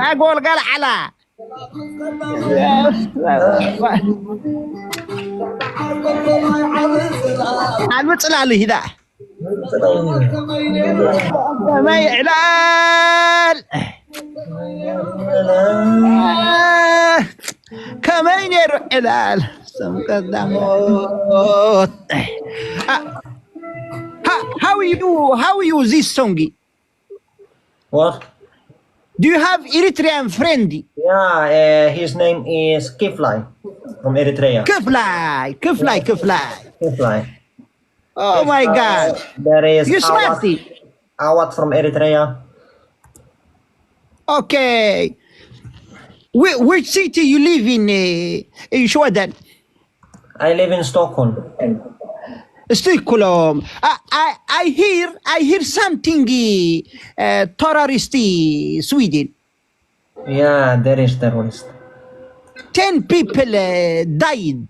ኣጎልጋል ዓላ። ኣልምጽላሉ ሂዳ። ከመይ ዕላል? ከመይ ነይሩ ዕላል? ሰም ቀዳሞት። How you, how you this song? What? Do you have Eritrean friend? Yeah, uh, his name is Kiflay from Eritrea. Kiflay, Kiflay, Kiflay. Kiflay. Oh my God. There is You Awad, smarty. Awad from Eritrea. Okay. Whi- Which city you live in, uh, in Sweden? I live in Stockholm. Stockholm. I, I, I hear, I hear something, uh, terrorist, uh, Sweden. Yeah, there is terrorist. Ten people, uh, died.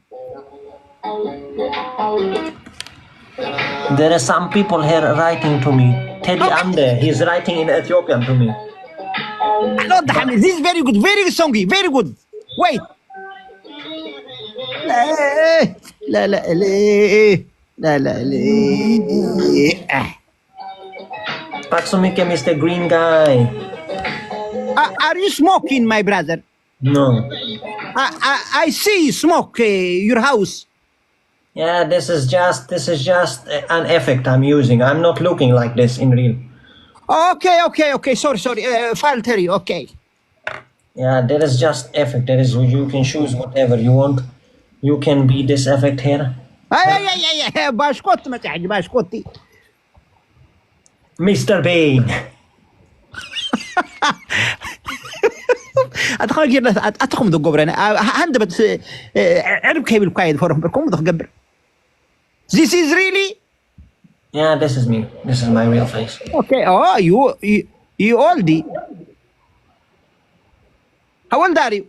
There are some people here writing to me. Teddy Ande, he's writing in Ethiopian to me. Not Hamid. This is very good, very good song, very good. Wait. لا لا لا لا لا لا. Ah. Taksumike, Mister Green Guy. Uh, are you smoking, my brother? No. I, I, I see smoke, uh, your house. Yeah, this is just this is just an effect I'm using. I'm not looking like this in real. Okay, okay, okay. Sorry, sorry. Uh, Falteri, okay. Yeah, there is just effect. There is, you can choose whatever you want. You can be this effect here. Ay, ay, ay, ay, ay. Bashkot, mati, Haj, Bashkoti. Mister Bean. ኣታ ኸመይ ጌርና ኣታ ከም ዝገብረና ሃንደበት ዕርብ ከይብል እኳ እየ ዝፈርም በርኮም ዝክገብር። This is really Yeah, this is me. This is my real face. Okay. Oh, you you, you oldie. How old are you?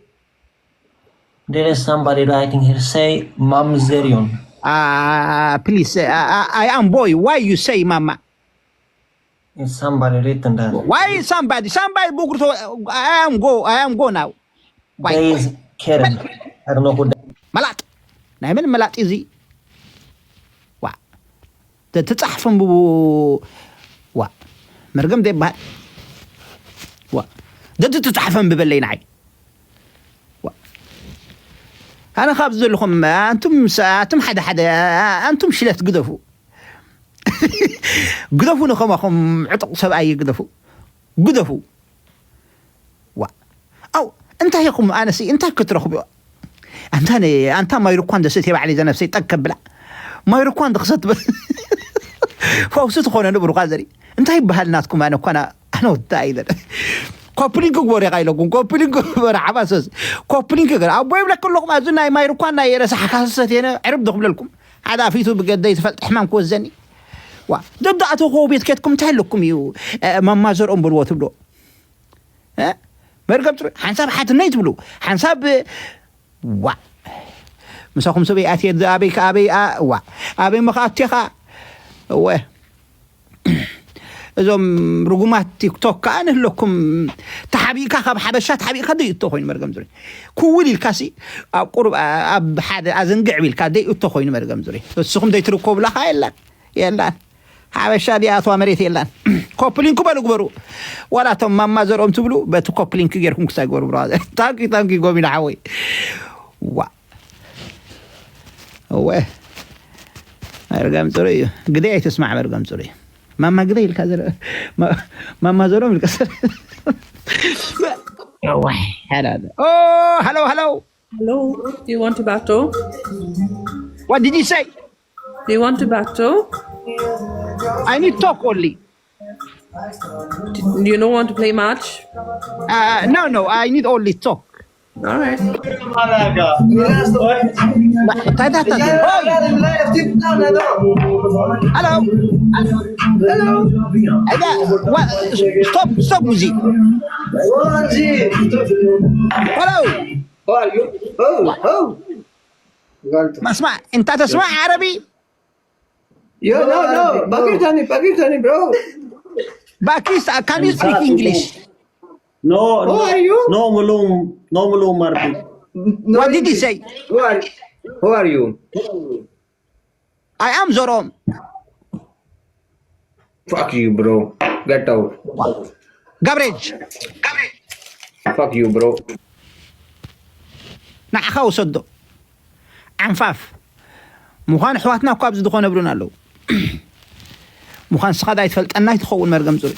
There is somebody writing here. Say Mamzerion. Uh, please, uh, I, I am boy. Why you say mama? It's somebody written that. Why somebody? Somebody book. I am go. I am go now. Why? There is Karen. I don't know who that. መላጥ ናይ መን መላጥ እዚ? ዋ ተትጻሕፍ ኣንብቡ። ዋ መርገም ዘይበሃል። ዋ ደቲ ትጻሕፍ ኣንብበለይ ንዓይ። ዋ ኣነ ካብ ዘለኹም ኣንቱም ኣቱም ሓደ ሓደ ኣንቱም ሽለት ግደፉ። ግደፉ ንኸማኹም ዕጡቕ ሰብኣይ ግደፉ። ግደፉ። ዋ ኣው እንታይ ኢኹም ኣነሲ እንታይ ክትረኽቡ? ኣንታ ኣንታ ማይሩኳን ደሰት የባዕሊ ዘነፍሰይ ጠግ ከብላ ማይሩኳን ድኽሰት ፈውሲ ትኾነ ንብሩኻ ዘርኢ እንታይ ይበሃል ናትኩም? ኣነ እኳ ኣነ ወዳ ኣይዘን ኮፕሊንክ ግበሩ ኢኻ ኢለኩም። ኮፕሊንክ ግበሩ ሓባሰስ ኮፕሊንክ ገር ኣቦ ይብለክ ኣለኹም። ኣብዚ ናይ ማይሩኳን ናይ ረሳሕ ካሰሰት የነ ዕርብ ድኽብለልኩም ሓደ ኣፊቱ ብገደይ ዝፈልጥ ሕማም ክወዘኒ ዋ ደብዳእተኸዎ ቤት ኬትኩም እንታይ ኣለኩም እዩ? ማማ ዘርኦም በልዎ ትብሎ መርገም ጥሩ ሓንሳብ ሓትነይ ትብሉ ሓንሳብ ዋ ምሳኹም ሰበይ ኣትየ ኣበይ ኣበይ ዋ ኣበይ መኻኣትኻ እወ እዞም ርጉማት ቲክቶክ ከዓ ንህለኩም ተሓቢእካ ካብ ሓበሻ ተሓቢእካ ደይእቶ ኮይኑ መርገም ጥሩ ክውል ኢልካሲ ኣብ ቁሩብ ኣብ ሓደ ኣዘንግዕ ቢልካ ደይእቶ ኮይኑ መርገም ጥሩ ንስኹም ደይትርከቡላ ከዓ የላን የላን ሓበሻ ዲኣትዋ መሬት የላን። ኮፕሊንክ በሉ ግበሩ። ዋላ እቶም ማማ ዘርኦም ትብሉ በቲ ኮፕሊንክ ጌርኩም ክሳይ ግበሩ ብራ። ታንኪ ታንኪ ጎሚና ሓወይ። ዋ እወ መርገም ጽሩ እዩ። ግደይ ኣይትስማዕ መርገም ጽሩ እዩ። ማማ ግደይ ኢልካ ዘረ ማማ ዘርኦም ኢልካ ዘረ ወይ ሓላለ ኦ ሃሎ ሃሎ Hello, do you want to battle? What did you say? Do you want to battle? I need talk only. You don't want to play match? Uh, no, no, I need only talk. All right. Hello. Hello. What? Stop, stop music. Hello. ما اسمع، انت تسمع عربي؟ Yo, no, no, Pakistani, Pakistani, bro. Pakistan, can you speak English? No, Who no, are you? no, Malum, no, Malum Martin. No, What did he English. Say? Who are, who are you? I am Zorom. Fuck you, bro. Get out. Garbage. Fuck you, bro. ንዓኻ ውሰዶ። ዓንፋፍ። ምዃን ኣሕዋትና እኳ ኣብዚ ዝኾነ ብሉን ኣለዉ። ምዃን ስኻ ዳይ ትፈልጠና ኣይትኸውን መርገም ጽሩይ።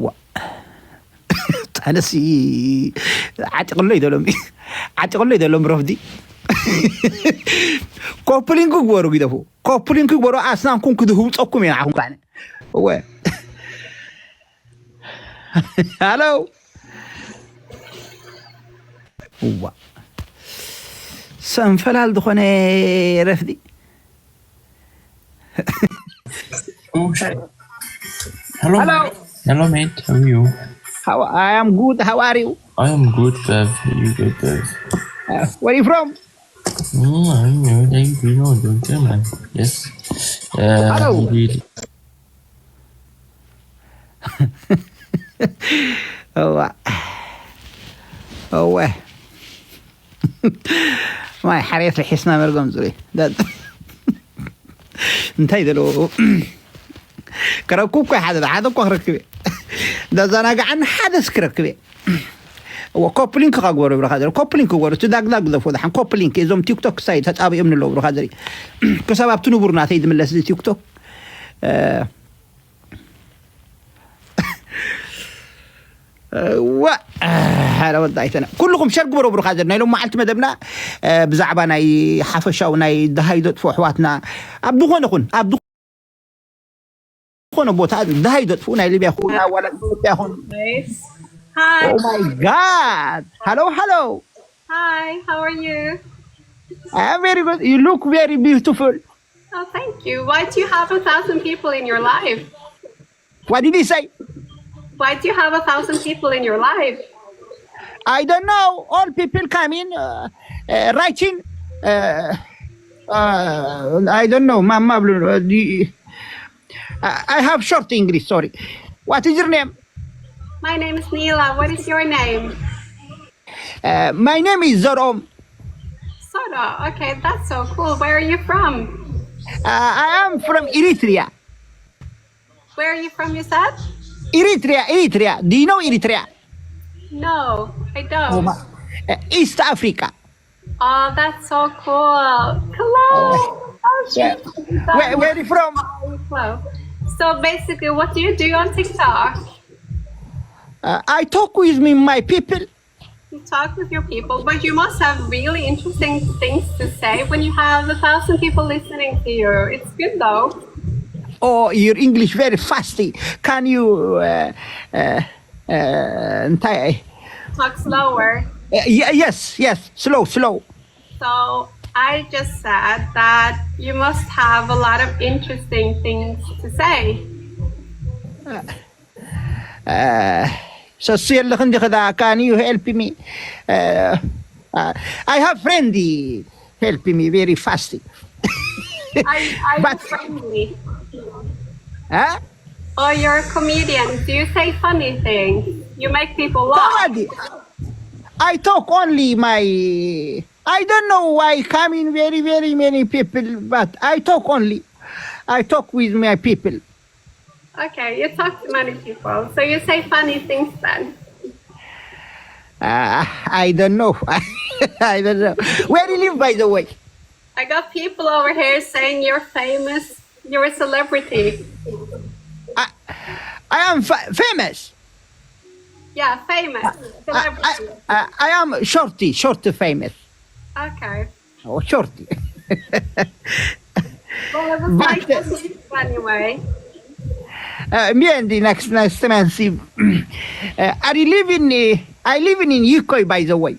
ዋ። ኣነሲ ዓጢቕሎ ይደሎም። ዓጢቕሎ ይደሎም ረፍዲ። ኮፕሊንግ ግበሩ ግደፉ። ኮፕሊንግ ግበሩ ኣስናንኩም ክድህውፀኩም ኢና ዓኹም ካነ። እወ። ሃሎ። እዋ። ሰንፈላል ዝኾነ ረፍዲ። Oh, shit. Hello. Hello. Hello, mate. How are you? How, I am good. How are you? I am good, Bev. You good, Bev? Uh, where are you from? Mm, I'm new. Thank you. No, don't tell, man. Yes. Uh, Hello. Indeed. እዋ። እወ። ማይ ሓሬት ርሒስና መርገም ጽሩይ። ዳ-፣ እንታይ ዘለዎ? ክረክብ እኮ ሓደ፣ ሓደ እኮ ክረክብ እየ። ዳዘናግዓኒ ሓደስ ክረክብ እየ። እወ፣ ኮፕሊንክ ከግበሩ ብረኻ ዘርኢ። ኮፕሊንክ ክግበሩ። እቲ ዳግዳግ ግደፎ ደሓን። ኮፕሊንክ እዞም ቲክቶክ ሳይ ተጣቢኦም ንለው ብረኻ ዘርኢ። ክሳብ ኣብቲ ንቡር ናተይ ዝምለስ እዚ ቲክቶክ። እ፣ ዋ፣ ሓደ ወዲ ኣይተነ። ኩልኹም ሸር ግበሩ ብሩኻት። ናይ ሎም መዓልቲ መደብና፣ እ፣ ብዛዕባ ናይ ሓፈሻዊ ናይ ደሃይ ዘጥፍኡ ኣሕዋትና ኣብ ዝኾነ ኹን፣ ኣብ ዝኾነ ቦታ ደሃይ ዘጥፍኡ ናይ ሊብያ ኹን፣ ኣዋላ ኢትዮጵያ ኹን። Hi. Oh my God. Hello, hello. Hi, how are you? I am very good. You look very beautiful. Oh, thank you. Why do you have a thousand people in your life? What did he say? Why do you have a thousand people in your life? I don't know. All people coming, uh, uh, writing. Uh, uh, I don't know. Ma, ma, uh, the, uh, I have short English. Sorry. What is your name? My name is Neela. What is your name? Uh, my name is Zorom. Soda. Okay, that's so cool. Where are you from? Uh, I am from Eritrea. Where are you from, you said? Eritrea, Eritrea. Do you know Eritrea? No, I don't. Uh, East Africa. Oh, that's so cool. Hello. Oh, Yeah. shit. Where, where are you from? Hello. So basically, what do you do on TikTok? Uh, I talk with me, my people. You talk with your people, but you must have really interesting things to say when you have a thousand people listening to you. It's good though. Oh, your English very fasty. Can you, uh, uh, uh, እንታይ? Talk slower. Uh, ye- yes, yes, slow, slow. So I just said that you must have a lot of interesting things to say. Uh, so ስየልኽ እንዲኽ ዳ፣ can you help me? Uh, uh, I have friend help me very fast. Are, are you But- friendly? Huh? Or you're a comedian? Do you say funny things? You make people laugh. Comedy. I talk only my. I don't know why coming very very many people, but I talk only. I talk with my people. Okay, you talk to many people, so you say funny things then. Uh, I don't know. I don't know. Where you live, by the way? I got people over here saying you're famous. You're a celebrity. I, I am fa- famous. Yeah, famous. I, Celebrity. I, I am shorty, shorty famous. Okay. Oh, shorty. Well, it was nice But- to meet you anyway. Uh, me and the next next man see. Uh, are you living? Uh, I living in U K, by the way.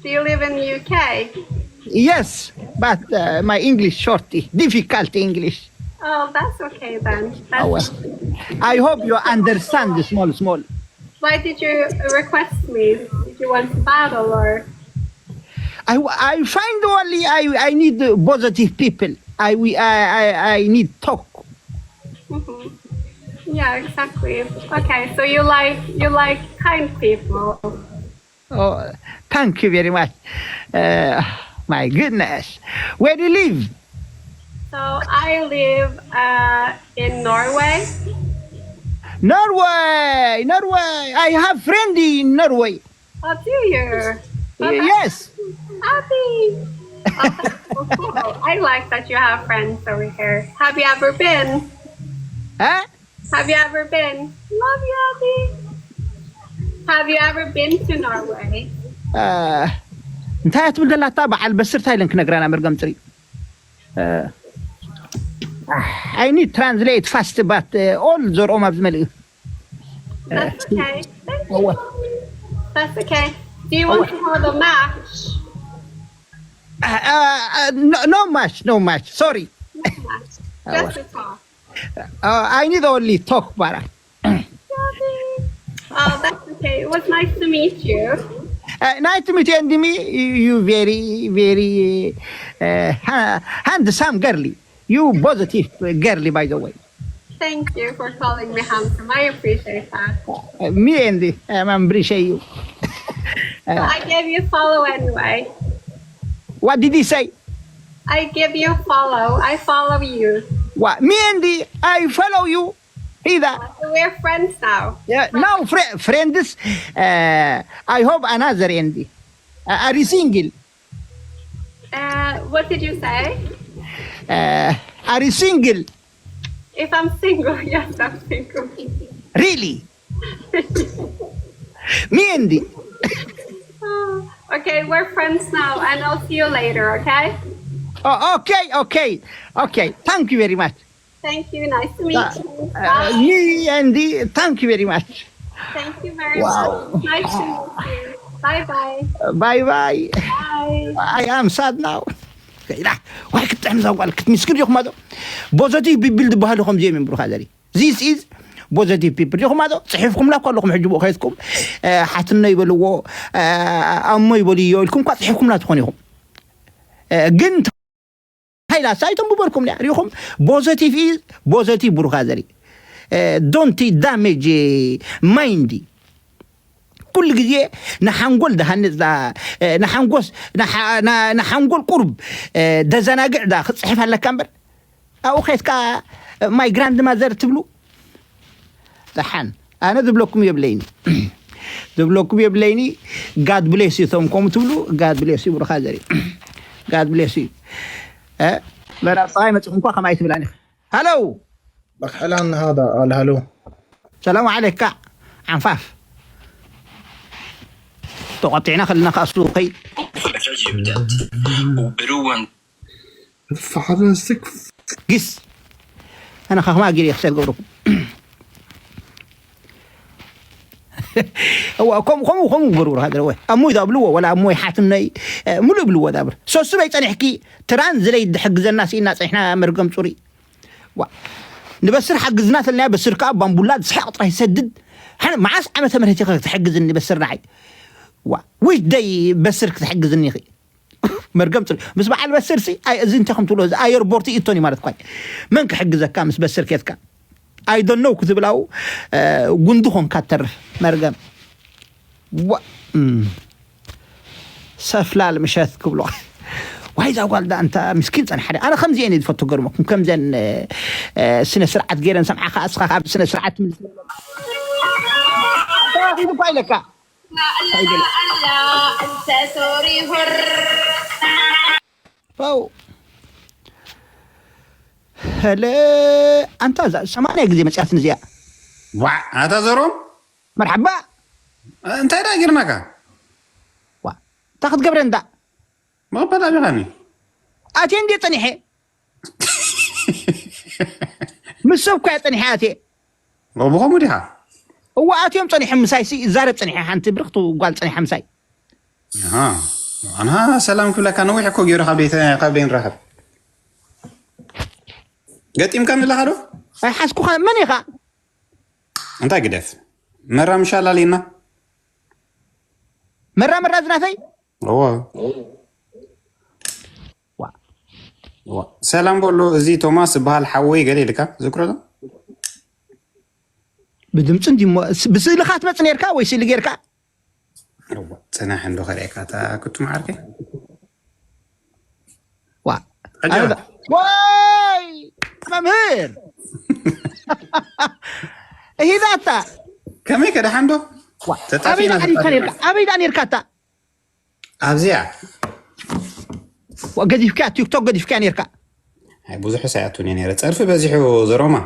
Do you live in the U K? Yes, but uh, my English shorty, difficult English. Oh, that's okay then. That's, Oh, well. I hope you understand the small small. Why did you request me? Did you want to battle or? I, I find only I, I need uh, positive people. I, we- I, I, I need talk. Mhm. Yeah, exactly. Okay, so you like you like kind people. Oh, thank you very much. Uh, my goodness. Where do you live? So I live uh, in Norway. Norway, Norway. I have friend in Norway. Oh, do you? Uh, yes. Happy. Oh, that's so cool. I like that you have friends over here. Have you ever been? Huh? Have you ever been? Love you, Abby. Have you ever been to Norway? Uh, እንታይ እያ ትብል ዘላታ በዓል በስርታ ኢለን ክነግራና መርገም ፅሪ I need translate fast but uh, all ዘርኦም ኣብ ዝመልእ That's okay. Thank you. Oh, what? That's okay. Do you want to have a match? Uh, uh, no, no much, no much. Sorry. Just to talk. Uh, I need only talk, but Oh, that's okay. It was nice to meet you. Uh, nice to meet you, and me. You, you very, very uh, ha- handsome girly. You positive girly, by the way. Thank you for calling me handsome. I appreciate that. Uh, me and uh, I'm appreciate you. I gave you a follow anyway. What did he say? I give you a follow. I follow you. What? Me and the, I follow you. Either. So we're friends now. Yeah, now fri- friends. Uh, I hope another Andy. Uh, are you single? Uh, what did you say? Uh, are you single? If I'm single, yes, I'm single. Really? Me Andy. Oh, okay, we're friends now, and I'll see you later, okay? Oh, okay, okay, okay. Thank you very much. Thank you. Nice to meet you. Uh, Bye. me Andy, thank you very much. Thank you very Wow. much. Nice to meet you. Bye bye. Uh, bye bye. Bye. I am sad now. ኢላ ዋይ ክትጥዕም እዛ ጓል ክትምስክር ዲኹማ ዶ ቦዘቲቭ ቢብል ዝበሃሉ ከምዚኦም እዮም ብሩኻ ዘሪ this is positive people ዲኹማ ዶ ፅሒፍኩምላ እኮ ኣለኹም ሕጂ ብኡ ከይትኩም ሓትኖ ይበልዎ ኣሞ ይበልዮ ኢልኩም እኳ ፅሒፍኩምላ ትኾኑ ኢኹም ግን ሃይላ ሳይቶም ብበልኩም ሪኹም positive is positive ብሩኻ ዘሪ don't damage mind ኩሉ ግዜ ንሓንጎል ዝሃንፅ ንሓንጎስ ንሓንጎል ቁሩብ ደዘናግዕ ዳ ክፅሕፍ ኣለካ እምበር ኣብኡ ከይትካ my grandmother ትብሉ ደሓን ኣነ ዝብለኩም የብለይኒ ዝብለኩም የብለይኒ God bless you ቶም ከምኡ ትብሉ God bless you ብሩኻ ዘሪ God bless you መራብ ፀባይ መፅኹም እኳ ከማይ ትብላኒ ሃለው بكحلان هذا قال هلو ሰላም ዓለይካ ዓንፋፍ ተቆጢዕና ከለና ከዓ ሱቀይ Yuddet. Oberoende فحرستك ግስ ኣነ ካኽማ ጊር ክሰል ገብረኩም እዋ ከምኡ ከምኡ ከምኡ ግበሩ ረሃደረ ወይ ኣሞይ ዳብልዎ ወላ ኣሞይ ሓትነይ ሙሉእ ብልዎ ዳብር ሶስበይ ፀኒሕኪ ትራን ዝለይ ድሕግዘና ስኢና ፀኒሕና መርገም ፁሪ ንበስር ሓግዝና ተልና በስር ከዓ ባምቡላ ዝስሕቅ ጥራይ ይሰድድ ሓነ መዓስ ዓመተ ምህረት ኢኸ ክትሕግዝኒ በስር ንዓይ ዋ ውሽ ደይ በስር ክትሕግዝኒ ኢኺ መርገም ፅሪ ምስ በዓል በስር ሲ ኣይ እዚ እንታይ ከም ትብሎ እዚ ኣየርቦርት ይእቶን እዩ ማለት ኳይ መን ክሕግዘካ ምስ በስር ኬትካ ኣይ ዶን ኖው ክትብል ኣው ጉንዲ ኮንካ ተርፍ መርገም ዋ ሰፍላል ምሸት ክብሎ ዋይ ዛ ጓል ዳ እንታ ምስኪን ፀንሓደ ኣነ ከምዚአን እየ ዝፈቱ ገርመኩም ከምዘን ስነ ስርዓት ገይረን ሰምዓካ እስኻ ካብ ስነ ስርዓት ትምልስ ኳ ኢለካ ألا أنت سوري هر ፋው ሄለ ኣንታ እዛ ሰማንያ ግዜ መፅያትኒ እዚኣ ዋ ኣታ ዘሮም መርሓባ እንታይ ዳ ጌርናካ ዋ እንታይ ክትገብረ እንዳ መቐበል ኣቢኻኒ ኣትየ እንድየ ፀኒሐ ምስ ሰብ እኳ እየ ፀኒሐ ኣትየ ብኸምኡ ዲኻ እዋ ኣትዮም ፀኒሖም ምሳይ ሲ ይዛረብ ፀኒሐ ሓንቲ ብርክቲ ጓል ፀኒሐ ምሳይ ኣንሃ ሰላም ክብለካ ነዊሕ እኮ ገይሩ ካብ ቤተ ካብ በይን ረኸብ ገጢምካ ንለኻ ዶ ኣይሓዝኩኻ መን ኢኻ እንታይ ግደፍ መራ ምሻል ኣልየና መራ መራ ዝናተይ እዎ ሰላም በሎ እዚ ቶማስ ዝበሃል ሓወይ ገለ ኢልካ ዝክሮ ብድምፂ እንዲሞ ብስእልኻ ትመፅ ነርካ ወይ ስእሊ ጌርካ? ጽናሕ እንዶ ከርእካ እታ ክቱም ዓርከይ። ዋ ኣነዳ ወይ መምህር ሂዳታ ከመይ ከደሓንዶ? ኣበይ ዳ ኔርካ? ኣበይ ዳ ኔርካ? እታ ኣብዚኣ ገዲፍካ ቲክቶክ ገዲፍካ ኔርካ። ብዙሕ ሳያቱን ነረ ጸርፊ በዚሑ ዘሮማ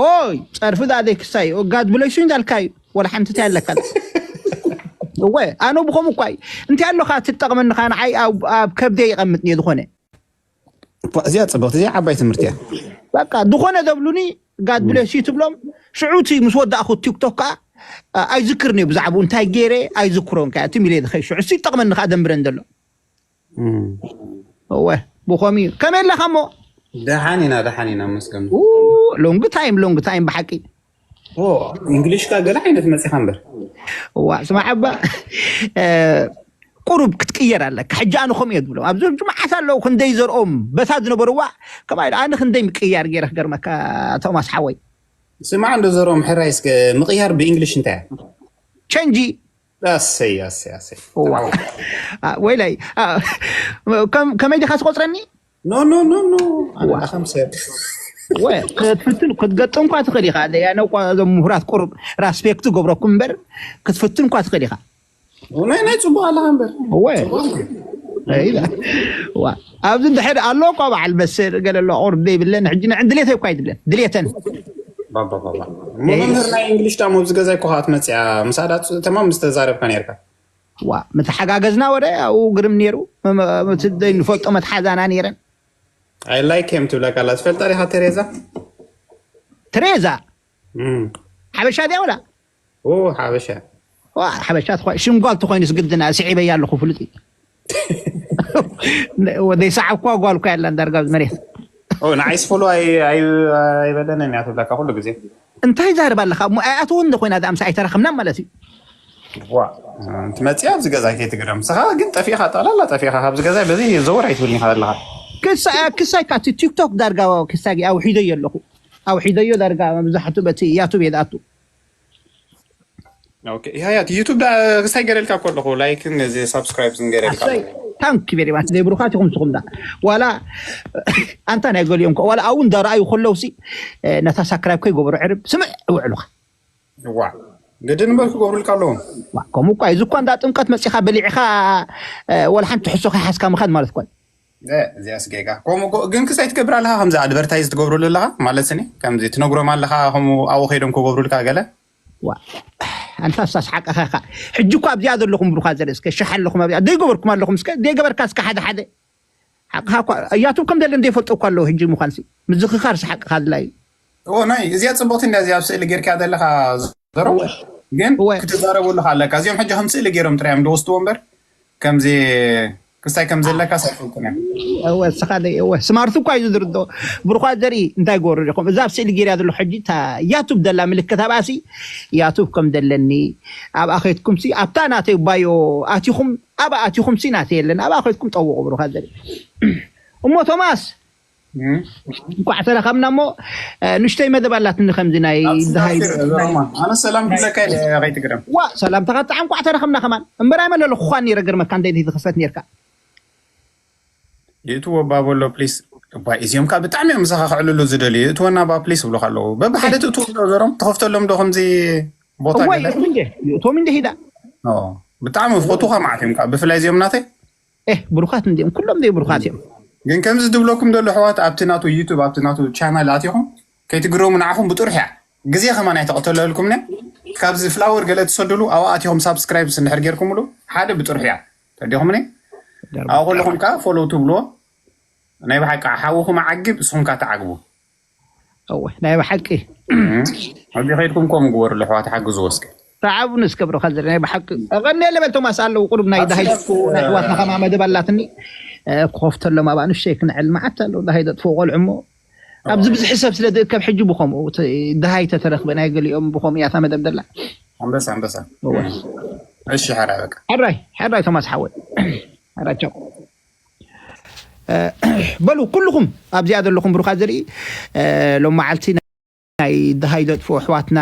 ኦይ ጸርፊ ዳኣ ዘይክሳይ ጋድ ብለሹ እንዳልካ እዩ። ወላ ሓንቲ እንታይ ኣለካ? እወ ኣነ ብኸም እኳ እዩ እንታይ ኣለኻ ትጠቕመንኻ ንዓይ ኣብ ከብደ ይቐምጥ እየ ዝኾነ እዚኣ ጽብቕቲ እዚኣ ዓባይ ትምህርቲ እያ። በቃ ዝኾነ ዘብሉኒ ጋድ ብለሽ ትብሎም። ሽዑ እቲ ምስ ወዳእኹ ቲክቶክ ከዓ ኣይዝክርን እዩ ብዛዕባኡ እንታይ ገይረ ኣይዝክሮን ከ ትም ኢለ ዝኸይ ሽዑ እሱ ይጠቕመኒ ከዓ ደንብረን ዘሎ እወ ብኸም እዩ ከመይ ኣለኻ እሞ ደሓን ኢና ደሓን ኢና መስገኑ ሎንግ ታይም ሎንግ ታይም ብሓቂ እንግሊሽ ካ ገለ ዓይነት መፂኻ እምበር ዋ ስማዕ ኣባ ቁሩብ ክትቅየር ኣለካ ሕጂ ኣነ ከምኡ እየ ዝብሎም ኣብዚ ሕጂ መዓት ኣለዉ ክንደይ ዘርኦም በታ ዝነበርዋ ከማይ ኣነ ክንደይ ምቅያር ገይረ ክገርመካ ቶማስ ሓወይ ስማዕ እንዶ ዘርኦም ሕራይ እስከ ምቅያር ብእንግሊሽ እንታይ እያ ቸንጂ ኣሰይ ኣሰይ ኣሰይ ወይላይ ከመይ ዲኻ ትቆፅረኒ ኖ ኖ ኖ ኖ ኣነ ዳኸም ሰብ ክትፍትን ክትገጥም እኳ ትኽእል ኢኻ ደያነ እኳ እዞም ምሁራት ቁሩብ ራስፔክት ገብረኩም እምበር ክትፍትን እኳ ትኽእል ኢኻ ናይ ናይ ፅቡቅ ኣለካ እምበር እወ ኣብዚ እንድሕር ኣሎ እኳ በዓል መሰል ገለ ኣሎ ቁርብ ዘይብለን ሕጂ ንዕን ድሌተይ እኳ ይድለን ድሌተን መምህር ናይ እንግሊሽ ዳሞ ኣብዚ ገዛ እኮ ከዓ ትመፅያ ምሳዳ ተማም ዝተዛረብካ ነርካ ዋ ምተሓጋገዝና ወረ ኣብኡ ግርም ነይሩ ዘይንፈልጦ መትሓዛና ነይረን ኣይ ላይክ ም ትብለካ ኣላ ትፈልጣ ዲኻ ቴሬዛ ቴሬዛ ሓበሻ ድያ ወላ ሓበሻ ሓበሻ ትኾ ሽም ጓል ተኾይኑስ ግድና ስዒበያ ኣለኹ ፍሉጥ ወደይ ሰዓብኳ ጓል እኳ ያላን ዳርጋ መሬት ንዓይስ ፎሎ ኣይበለንን እያ ትብለካ ኩሉ ግዜ እንታይ ዛርብ ኣለካ እሞ ኣይኣተወ እንደ ኮይና ዳኣምሳ ኣይተራኸምና ማለት እዩ ትመፅያ ኣብዚ ገዛ ከይትግረም ስኻ ግን ጠፊኻ ጠቕላላ ጠፊኻ ካብዚ ገዛ በዚ ዘወር ኣይትብልኒ ኢኻ ዘለኻ ክሳይ ካብቲ ቲክቶክ ዳርጋ ክሳጊ ኣውሒደዮ ኣለኹ ኣውሒደዮ ዳርጋ መብዛሕቱ በቲ ያቱብ የድኣቱ ያያ ዩቱብ ዳ ክስታይ ገረልካ ከለኹ ላይክን እዚ ሳብስክራይብ ዝንገረልካ ታንክ ቬሪ ማች ደይ ብሩኻት ኢኹም ንስኹም ዳ ዋላ ኣንታ ናይ ገሊኦም ከ ዋላ ኣብኡ እንዳረኣዩ ከለውሲ ነታ ሳክራይብ ከይገበሩ ዕርብ ስምዕ እውዕሉኻ ዋ ግድን እምበር ክገብሩልካ ኣለዎም ከምኡ እኳ እዚ እኳ እንዳ ጥምቀት መፂኻ በሊዕኻ ወላ ሓንቲ ሕሶ ከይሓዝካ ምኻድ ማለት እኳ እዚኣስ ጌጋ ከምኡ ግን ክሳይ ትገብር ኣለካ ከምዚ ኣድቨርታይዝ ትገብሩሉ ኣለካ ማለት ኒ ከምዚ ትነግሮም ኣለካ ከምኡ ኣብኡ ከይዶም ክገብሩልካ ገለ ዋ ኣንታ ሳስ ሓቅኻ ኢኻ ሕጂ እኳ ኣብዚኣ ዘለኹም ብሩኻ ዘርኢ እስከ ሻሕ ኣለኹም ኣብዚኣ ዘይገበርኩም ኣለኹም እስከ ዘይገበርካ እስከ ሓደ ሓደ ሓቅኻ እኳ ያቱብ ከም ደለ እንደይፈልጦ እኳ ኣለዉ ሕጂ ምዃንሲ ምዝኽኻር ሓቅኻ ኣድላይ እዩ ናይ እዚኣ ፅቡቅቲ እንዳ እዚኣ ኣብ ስእሊ ጌርካ ዘለካ ዘረው ግን ክትዛረቡ ኣለካ ኣለካ እዚኦም ሕጂ ከም ስእሊ ገይሮም ጥራዮም ዝወስድዎ እምበር ከምዚ ክስታይ ከም ዘለካ ሳይፈልጥን እዮም እወ ስኻ ደይ እወ ስማርት እኳ እዩ ዝርዶ ብርኳ ዘርኢ እንታይ ጎሩ ዲኹም እዛ ኣብ ስእሊ ጌርያ ዘሎ ሕጂ እታ ያቱብ ደላ ምልክት ኣብኣሲ ያቱብ ከም ደለኒ ኣብ ኣኸይትኩም ሲ ኣብታ ናተይ ባዮ ኣቲኹም ኣብ ኣቲኹም ሲ ናተይ የለን ኣብ ኣኸይትኩም ጠውቑ ብርኳ ዘርኢ እሞ ቶማስ እንኳዕ ተረኸብና እሞ ንሽተይ መደብ ኣላትኒ ከምዚ ናይ ዝሃይ ኣነ ሰላም ክብለካ ኢለ ከይትግረም ዋ ሰላምታኻ ጥዓ እንኳዕ ተረኸብና ከማን እምበር ኣይመለለኹ ኳ ነይረ ግርመካ እንደ ዝኸሰት ነርካ ይእትዎ ባቦሎ ፕሊስ እባ እዚኦም ከዓ ብጣዕሚ እዮም ምሳኻ ክዕልሉ ዝደልዩ እትወና ባ ፕሊስ ይብሉካ ኣለዉ በብሓደ ትእትዎም ዶ ዘሮም ትኸፍተሎም ዶ ከምዚ ቦታ ይእቶም እንደ ሂዳ ብጣዕሚ ዝፈትውካ ማለት እዮም ከዓ ብፍላይ እዚኦም ናተይ ብሩኻት እንዲኦም ኩሎም ዘይ ብሩኻት እዮም ግን ከምዚ ዝብለኩም ዘሎ ኣሕዋት ኣብቲ ናቱ ዩቱብ ኣብቲ ናቱ ቻናል ኣቲኹም ከይትግረሙ ንዓኹም ብጥሩሕ እያ ግዜ ከማን ኣይተቐተለልኩምነ ካብዚ ፍላወር ገለ ትሰድሉ ኣብኡ ኣቲኹም ሳብስክራይብ እንድሕር ጌርኩምሉ ሓደ ብጥሩሕ እያ ተዲኹምኒ ኣብኡ ከለኹም ከዓ ፎሎው ትብልዎ ናይ ብሓቂ ሓውኹም ዓግብ እስኹም ከዓ ተዓግቡ እወ ናይ ብሓቂ ኣብዚ ከይድኩም ከምኡ ግበሩ ኣለሕዋት ሓግዝዎ እስከ ተዓብኑ እስከ ብሩኻ ዘለ ናይ ብሓቂ ቀኒየ ለበል ቶማስ ኣለዉ ቁሩብ ናይ ዳሃይ ናይ ኣሕዋትና ከማ መደብ ኣላትኒ ክኸፍተሎም ኣብኣ ንሸይ ክንዕል መዓት ኣለዉ ዳሃይ ዘጥፍኡ ቆልዑ እሞ ኣብዚ ብዙሕ ሰብ ስለ ዝእከብ ሕጂ ብኸምኡ ድሃይ ተተረኽበ ናይ ገሊኦም ብኸምኡ እያ እታ መደብ ደላ ኣንበሳ ኣንበሳ እሺ ሓራይ በቃ ሓራይ ሓራይ ቶማስ ሓወይ ሓራቸው በሉ ኩልኹም ኣብዚኣ ዘለኹም ብሩኻት ዘርኢ ሎም መዓልቲ ናይ ድሃይ ዘጥፍኡ ኣሕዋትና